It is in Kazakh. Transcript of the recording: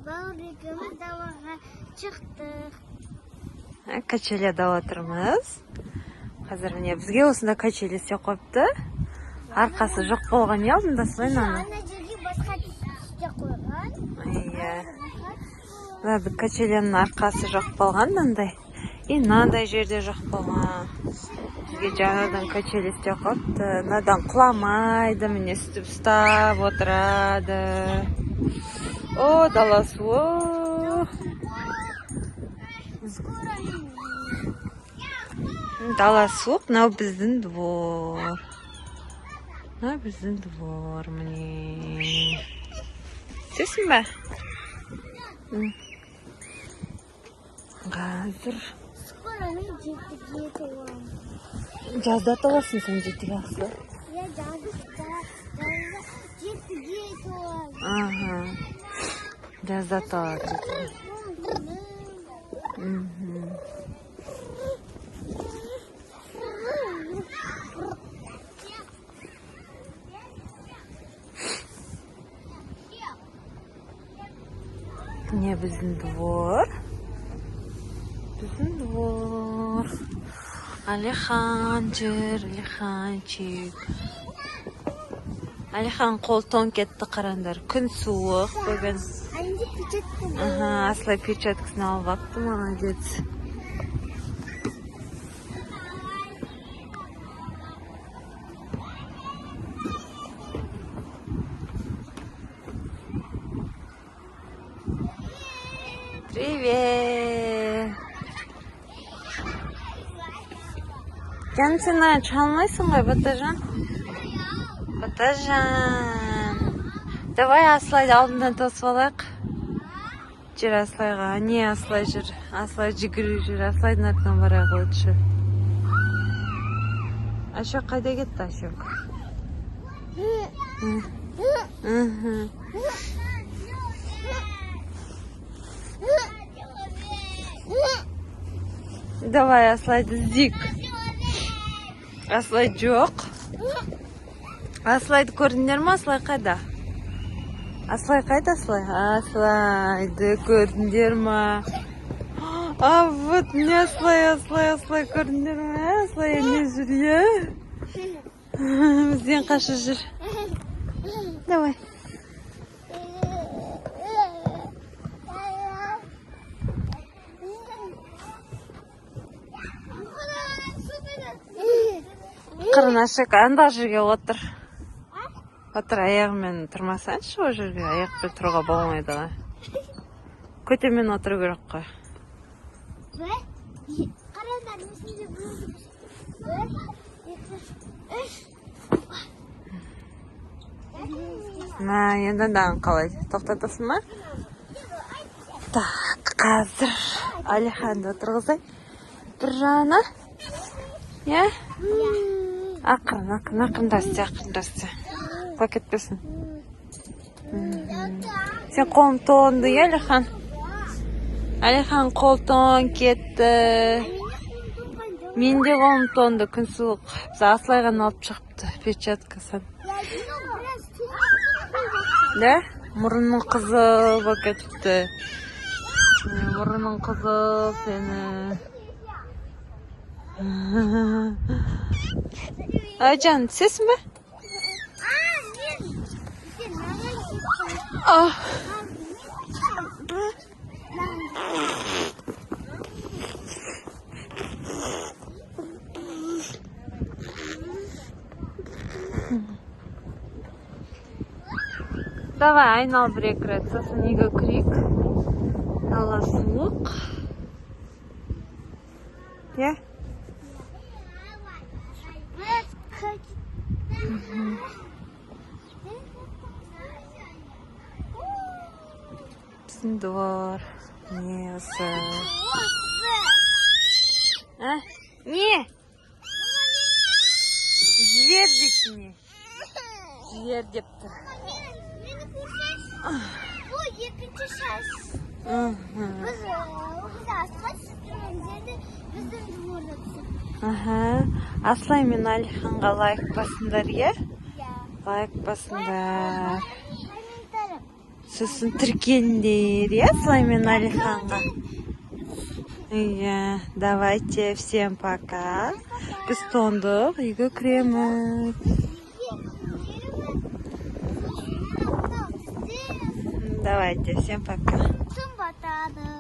Бауыр екеуміз далаға шықтық. Качеляда отырмыз. Қазір міне бізге осында качели істеп қойыпты. Арқасы жоқ болған не алдында солай мынаны. Ана жерге басқа түсте қойған. Иә. Мына качеляның арқасы жоқ болған мынандай. И мынандай жерде жоқ болған. Бізге жаңадан качели істеп қойыпты. Мынадан құламайды, міне сөйтіп ұстап отырады. О, дала суы. Дала суық, мынау біздің двор. Мынау біздің двор, міне. Түсесің бе? Қазір. Скоро мен 7-ге толамын. Жазда толасың сен 7-ге асылы. Я жазда 7-ге толамын. Аха. Жазда толады 7-ге. Не біздің двор. Біздің двор. Алихан жүр, Алиханчик. Алихан қол тоң кетті, қараңдар. Күн суық бүгін. Аха, Асылай перчаткасын алып алыпты, молодец. Привет. Жаным, сен маған шыға алмайсың ғой, Батажан? Батажан. Давай Асылайды алдынан тосып алайық. Жүр Асылайға. Не, Асылай жүр. Асылай жүгіріп жүр. Асылайдың артынан барайық лучше. Ашок қайда кетті, Ашок? Давай Асылайды іздейік. Асылай жоқ. Асылайды көрдіңдер ме? Асылай қайда? Асылай қайда, Асылай? Асылайды көрдіңдер ме? А вот не Асылай, Асылай, Асылай көрдіңдер ме? Асылай не жүр, е? Бізден қашып жүр. Давай. Қырын ашық, анда жерге отыр. Отыр, аяғымен тұрмасаңшы ол жерге, аяқпен тұруға болмайды ғой. Көтемен отыру керек қой. Қараңдар, есімде бір, екі, үш. Мә, енді анаған қалай? Тоқтатасың ба? Так, қазір Алиханды отырғызайын. Бір жағына. Иә? Ақырын, ақырын, ақырында істе, ақырында істе. Құлап кетпесін. Сен қолың тоңды, иә, Алихан? Алихан қол тоң кетті. Мен де қолым тоңды, күн суық. Біз Асылай ғана алып шығыпты перчаткасын. Да? Мұрының қызыл болып кетіпті. Мұрының қызыл сені. Айжан, түсесің бе? Давай, айнал бір екі рет, сосын үйге кірейік. Дала суық. Иә? Біздің двор. Не осы? А? Не? Жібер дейді не? Жібер деп тұр. Мені көрсеңші. Бұл екінші шаш. Біз ол кезде асқа түсіп тұрған жерде біздің дворда түсіп. Аха. Асылай мен Алиханға лайк басыңдар, иә? Иә. Лайк басыңдар. Комментарий. Сосын тіркеліңдер, иә, Сулеймен Әлиханға. Иә, давайте, всем пока. Біз тоңдық, үйге кіреміз. Үйге кіреміз. Сосын мынау бізде Давайте, всем пока. Түн батады.